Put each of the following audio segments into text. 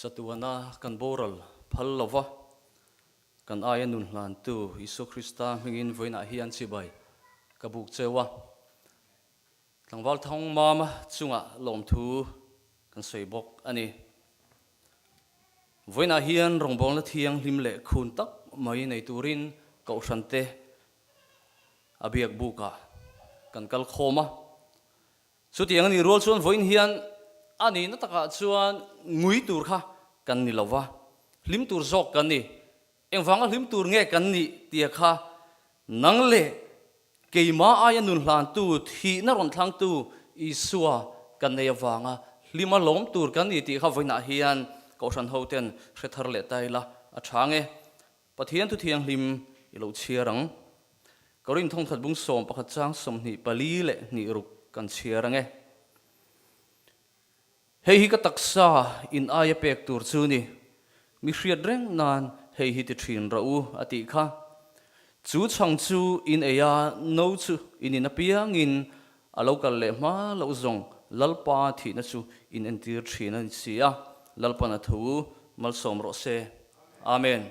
Chatuana kan boral phal lova, kan aia nun hlantu Isua Krista hmingin vawiinah hian chibai ka buk cheu a. Tlangval thawng mama chungah lawmthu kan sawi bawk a ni. Vawiinah hian rawngbawlna thianghlim leh khun tak mai nei turin Kohhrante a biak bukah kan kal khawm a. Chutiang a nih rual chuan vawiin hian a nihna takah chuan ngui tur kha kan ni lo va, hlim tur zawk kan ni. Engvanga hlim tur nge kan nih tia kha nang leh keimah aia nun hlantu, thihna rawn thlangtu Isua kan nei avanga hlima lawm tur kan ni tih kha vawiinah hian Kohhran hoten hre thar leh ta ila a tha nge. Pathian thu thianghlim i lo chhiar ang. Korin thawngthat bung 11 chang 22 kan chhiar ang e. Hei hi ka taksa in aia pek tur chu ni. Mi hriat reng nan hei hi ti thin rawh u a tih kha. Chu chhang chu in ei a, no chu in in apiangin a lo kal leh hma loh zawng Lalpa thihna chu in entir thin a ni si a, Lalpan a thu malsawm rawh se. Amen.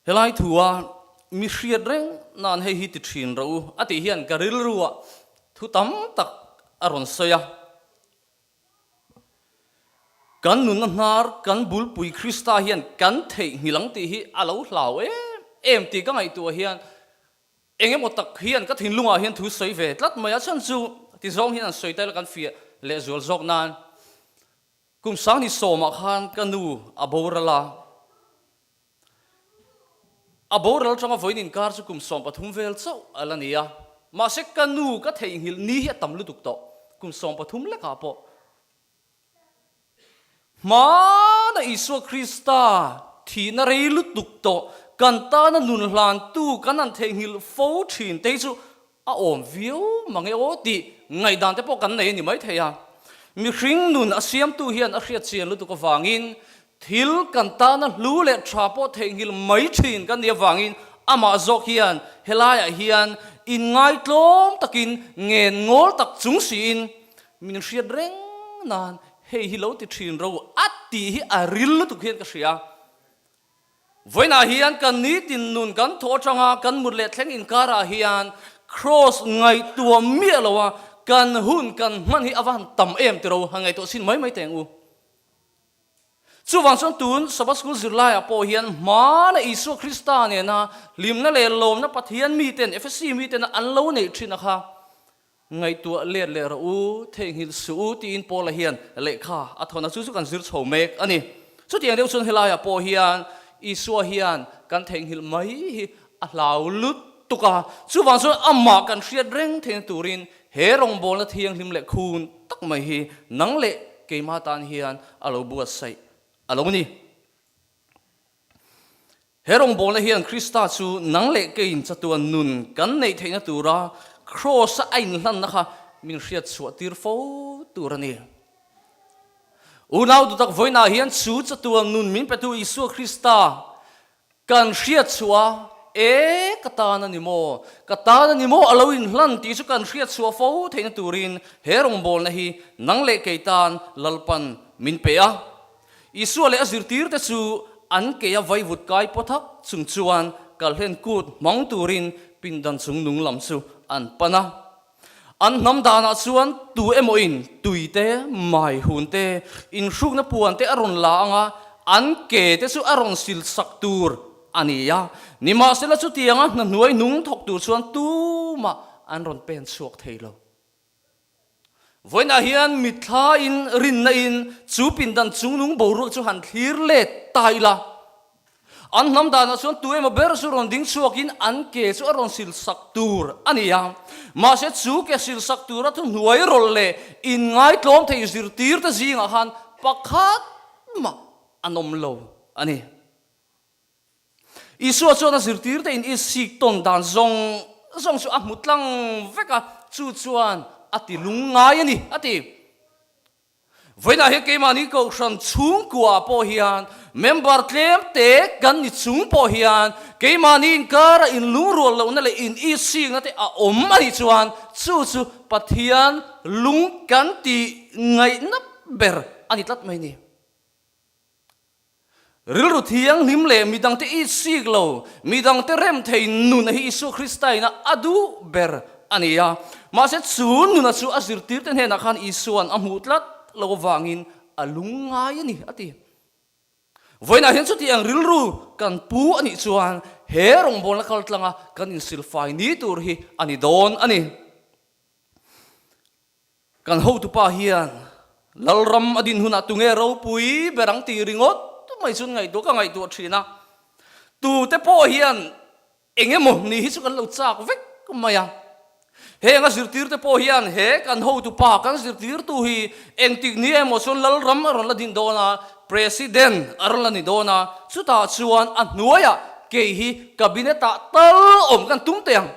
Helai thua mi hriat reng nan hei hi ti thin rawh u a tih hian ka rilruah thu tam tak a rawn sawi a. Kan nunna hnar kan bulpui Krista hian kan theihnghilh ang tih hi a lo hlau em em tih ka ngaihtuah hian eng emaw tak hian ka thinlungah hian thu sawi ve tlat mai a, chhan chu ti zawng hian an sawi ta ila kan fiah lehzual zawk nan. Kum sang ni sawmah khan ka nu a boral a, a boral atanga vawiin inkar chu kum 13 vel chauh a la ni a, mahse ka nu ka theihnghilh ni hi a tam lutuk tawh, kum 13 lekah pawh hmana Isua Krista thihna rei lutuk tawh kan tana nun hlantu kan han theihnghilh fo thin te hi chu A awm viau mang e aw tih ngaihdan te pawh kan nei a ni maithei a. Mihring nun a siamtu hian a hriat chian lutuk avangin thil kan tana hlu leh tha pawh theihnghilh mai thin kan nih avangin amah zawk hian helaiah hian inngaitlawm takin ngen ngawl tak chung siin min hriat reng nan hei hi lo ti thin ro a tih hi a ril lutuk hian ka hria. Vawiinah hian kan nitin nun kan thawh atanga kan mut leh thleng inkarah hian Kraws ngaihtuah miah lo a, kan hun kan hman hi a va han tam em tiro han ngaihtuah sin mai mai teng u. Chuvang chuan tun Sabbath School zirlaiah pawh hian hmana Isua Krista nena hlimna leh lawmna Pathian miten, Efesi miten an lo neih thin a kha ngaihtuah let leh rawh u, theihnghilh suh u tiin Paula hian lehkha a thawn a, chu chu kan zir chho mek a ni. Chutiang deuh chuan helaiah pawh hian Isua hian kan theihnghilh mai hi a hlau lutuk a, chuvang chuan amah kan hriat reng theihna turin he rawngbawlna thianghlim leh khun tak mai hi nang leh keimah tan hian a lo buatsaih a lo ni. He rawngbawlna hian Krista chu nang leh keiin chatuan nun kan neih theihna tura Kraws-a a inhlanna kha min hriat chhuah tir fo tur a ni. Unau duhtak vawiinah hian chu chatuan nun min petu Isua Krista kan hriat chhuah a, E, ka tan a ni maw? Ka tan a ni maw? A lo inhlan tih chu kan hriat chhuah fo theihna turin he rawngbawlna hi nang leh kei tan Lalpan min pe a. Isua leh a zirtirte chu an kei a vaivut kai pawthak chung chuan kalhlen kut hmang turin pindan chung nung lam chu an pan a. An hnam danah chuan tu emaw in tui te, mai hun te, inhrukna puan te a rawn la ang a, an ke te chu a rawn sil sak tur a ni a. Nimahsela chutianga hna hnuai nung thawk tur chuan tumah an rawn pen chhuak thei lo. Vawiinah hian mitthla in rinna in chu pindan chungnung boruak chu han thlir let ta ila. An hnam danah chuan tu emaw ber chu rawn ding chhuakin an ke chu a rawn sil sak tur a ni a. Mahse chu ke sil sak tura thuhnuai rawlh leh inngaitlawm thei zirtirte zingah khan pakhat mah an awm lo a ni. Isua chuan a zirtirte in isik tawn dan zawng zawng chu a hmu tlang vek a, chu chuan a ti lung ngai a ni, a ti. Vawiinah hian keimahni Kohhran chhungkuaah pawh hian member tlem te kan ni chung pawh hian keimahni inkara inlungrual lohna leh in isikna te a awm a nih chuan chu chu Pathian lung kan tih ngaihna ber. a ni tlat mai ni. Rilru thianghlim leh midangte itsik lo, midangte rem thei nuna hi Isua Krista ina a duh ber a ni a. Mahse chu nuna chu a zirtirte hnenah khan Isua'n a hmuh tlat lo avangin a lungngai a ni, a ti. Vawiinah hian chuti ang rilru kan pu a nih chuan he rawngbawlna kaltlanga kan insilfai ni tur hi a ni dawn a ni. Kan hotupa hian Lalram a din hunah tunge ropui ber ang tih ringawt mai chu ngaihtuah ka ngaihtuah thin a. Tute pawh hian eng emaw ni hi chu kan lo chak vek mai a. Heng a zirtirte pawh hian he kan hotupa kan zirtirtu hi engtik ni emaw chuan Lalram a rawn la din dawn a, President a rawn la ni dawn a, chutah chuan a hnuaiah kei hi Cabinet-ah tal awm kan tum teh ang.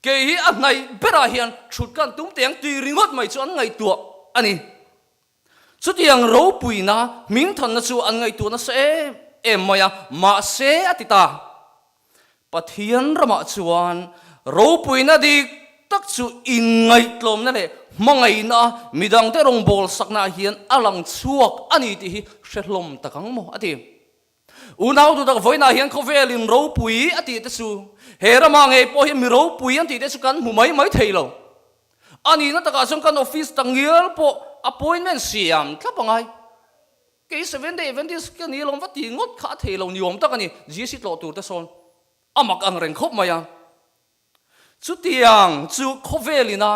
Kei hi a hnaih berah hian thut kan tum teh ang tih ringawt mai chu an ngaihtuah a ni. Chutiang ropuina hmingthanna chu an ngaihtuah nasa em em mai a, mahse a ti ta. Pathian ramah chuan ropuina dik tak chu inngaihtlawmna leh hmangaihna midangte rawngbâwl saknaah hian a lang chhuak a ni tih hi hre hlawm tak ang maw a ti. Unau duhtak vawiinah hian khawvelin ropui a tih te chu he ramah ngei pawh hian mi ropui an tih te chu kan hmu mai mai thei lo. A nihna takah chuan kan office tak ngial pawh appointment siam thlap a ngai. Kei Seventh Day Adventist ka ni alawm va tih ngawt kha a thei lo ni awm tak a ni, GC tlawh tur te sawn a mak ang reng khawp mai a. Chutiang chu khawvelin a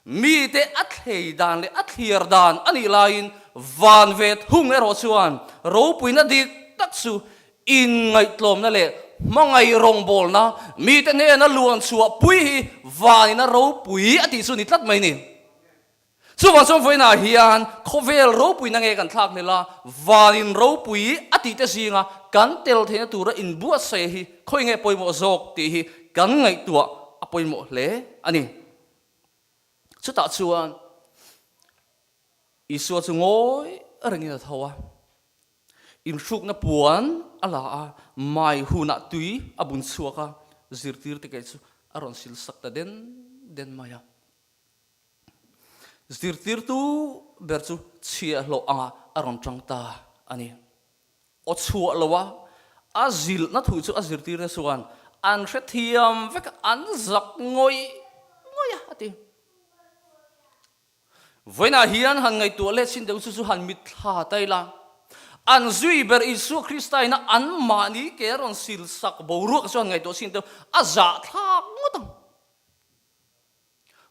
mite a thlei dan leh a thliar dan a nih laiin van ve thung erawh chuan ropuina dik tak chu inngaihtlawmna leh hmangaih rawngbawlna mite hnena luan chhuah pui hi vanina ropui a tih chu ni tlat mai ni. Chuvang chuan vawiinah hian khawvel ropuina nge kan thlak hlel a, vanin ropui a tih te zinga kan tel theihna tura inbuatsaih hi khawi nge pawimawh zawk tih hi kan ngaihtuah a pawimawh hle a ni. Chutah chuan Isua chu ngawi rengin a tho a, inhrukna puan a la a, mai hunah tui a bun chhuak a, zirtirte kei chu a rawn silsak ta den den mai a. Zirtirtu ber chu chhiahhlawh angah a rawn tang ta a ni. Aw chhuah loa a zilhna thu chu a zirtirte chuan an hrethiam vek a, an zak ngawih ngawih a, a ti. Vawiinah hian han ngaihtuah leh chin deuh chu chu han mitthla ta ila, an zui ber Isua Krista ina anmahni ke a rawn silsak boruak chu han ngaihtuah chin deuh a zahthlak ngawt ang.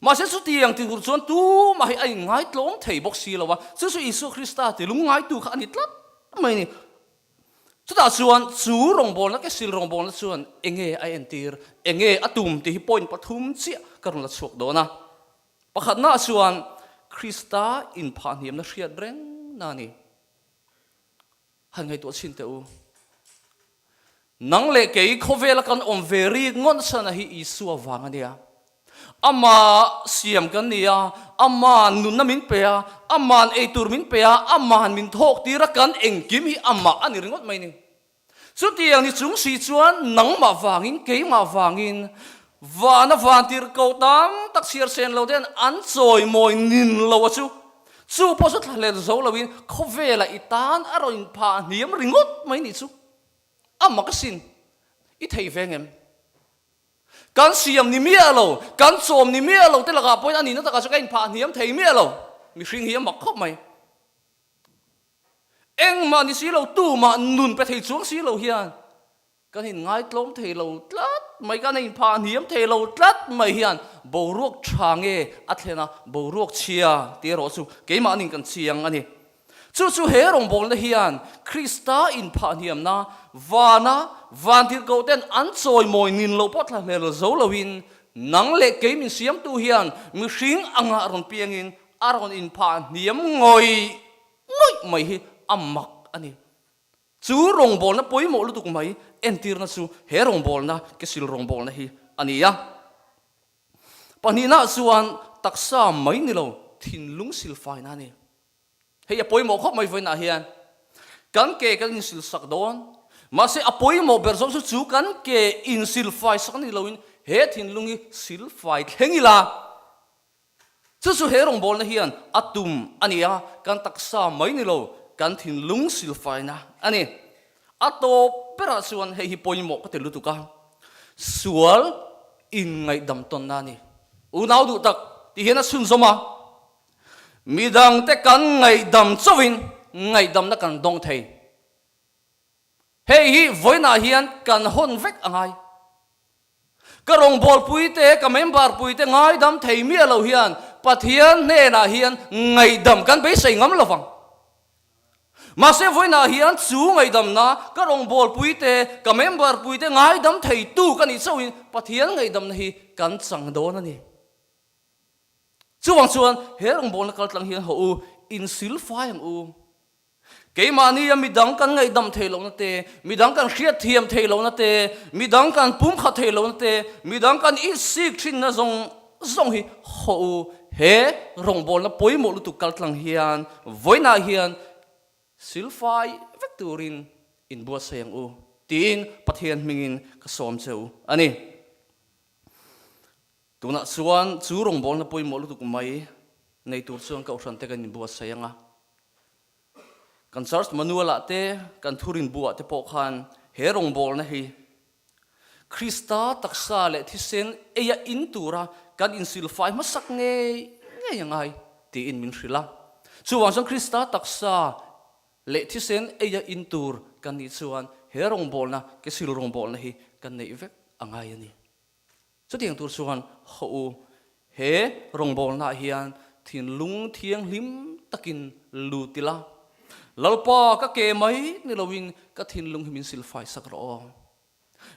Mahse chutiang ti tur chuan tumah hi a inngaitlawm thei bawk si lo a, chu chu Isua Krista ti lungngaitu kha a ni tlat mai a ni. Chutah chuan chu rawngbawlna ke sil rawngbawlna chuan enge a entir, enge a tum tih hi point pathum chiah ka rawn la chhuak dawn a. Pakhatnaah chuan Krista inphahhniamna hriat reng na a ni. Han ngaihtuah chhin teh u. Nang leh kei khawvela kan awm ve rik ngawt sana hi Isua vang a nia. Ama siam kan ni a, Ama'n nunna min pe a, Ama'n eitur min pe a, Ama'n min thawk tir a, kan engkim hi Amah a ni ringawt mai ni. Chutiang ni chung si chuan nangmah vangin, keimah vangin vana vantirhkoh tam tak chhiar sen lo ten an chawimawi nin lo a chu. Chu pawh chu thlahlel zo loin khawvela i tan a rawn inphah hniam ringawt mai nih chu a mak asin. I thei ve ngem? Kan siam ni miah lo, kan chawm ni miah lo te lakah pawhin a nihna takah chuan ka inphah hniam thei miah lo. Mihring hi a mak khawp mai. Engmah ni si lo, tumah nun pe thei chuang si lo hian Kan inngaitlawm thei lo tlat mai, kan inphah hniam thei lo tlat mai hian boruak tha nge a thlen a, boruak chhia tih erawh chu keimahnin kan chiang a ni. Chu chu he rawngbawlna hian Krista inphah hniamna vana vantirhkoh ten an chawimawi nin loh pawh thla hmel zo loin nang leh kei min siamtu hian mihring anga rawn piangin a rawn inphah hniam ngawih ngawih mai hi a mak a ni. Chu rawngbawlna pawimawh lutuk mai entirna chu he rawngbawlna, kesil rawngbawlna hi a ni a. Pahnihnaah chuan taksa mai ni lo, thinlung silfaina a ni. Hei a pawimawh khawp mai vawiinah hian kan ke kan insilsak dawn, mahse a pawimawh ber zawk chu chu kan ke insilfai sak ni loin he thinlung hi silfai thleng ila. Chu chu he rawngbawlna hian a tum a ni a, kan taksa mai ni lo, kan thinlung silfaina a ni. A tawp berah chuan hei hi pawimawh ka ti lutuk a, sual inngaihdam tawnna a ni. Unau duh tak ti hian a chhunzawm a, midangte kan ngaihdam chauhin ngaihdamna kan dawng thei. Hei hi vawiinah hian kan hawn vek a ngai. Ka rawngbawlpui te, ka member-pui te ngaidam thei miah lo hian Pathian hnenah hian ngaihdam kan beisei ngam lo vang. Mahse vawiinah hian chu ngaihdamna ka rawngbawlpui te, ka member-pui te ngaidam theitu ka nih chauhin Pathian ngaihdamna hi kan chang dawn a ni. Chuvang chuan he rawngbawlna kaltlang hian haw u, insilfai ang u. Keimahnia midang kan ngaihdam theih lohna te, midang kan hriatthiam theih lohna te, midang kan pumkhat theih lohna te, midang kan insik thinna zawng zawng hi haw u. He rawngbawlna pawimawh lutuk kaltlang hian vawiinah hian silfai vek turin inbuatsaih ang u tiin Pathian hmingin ka sawm che u a ni. Tunah chuan chu rawngbawlna pawimawh lutuk mai nei tur chuan Kohhran te kan inbuatsaih ang a. Kan Church Manual ah te, kan thurin bu ah te pawh khan he rawngbawlna hi Krista taksa leh thisen eia in tura kan insilfai hmasak ngei ngei a ngai tiin min hrilh a. Chuvang chuan Krista taksa leh thisen eia in tur kan nih chuan he rawngbawlna, kesil rawngbawlna hi kan neih vek a ngai a ni. Chutiang tur chuan haw u, he rawngbawlnaah hian thinlung thianghlim takin lut ila, Lalpa ka ke mai ni loin ka thinlung hi min silfai sak rawh aw.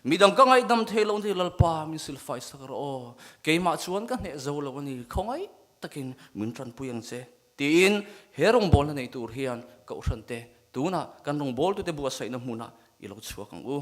Midang ka ngaihdam thei lo ni Lalpa min silfai sak rawh aw. Keimah chuan ka hneh zo lo a ni, khawngaih takin min tanpui ang che. Tiin he rawngbawlna nei tur hian Kohhrante tunah kan rawngbawltute buatsaihna hmunah i lo chhuak ang u.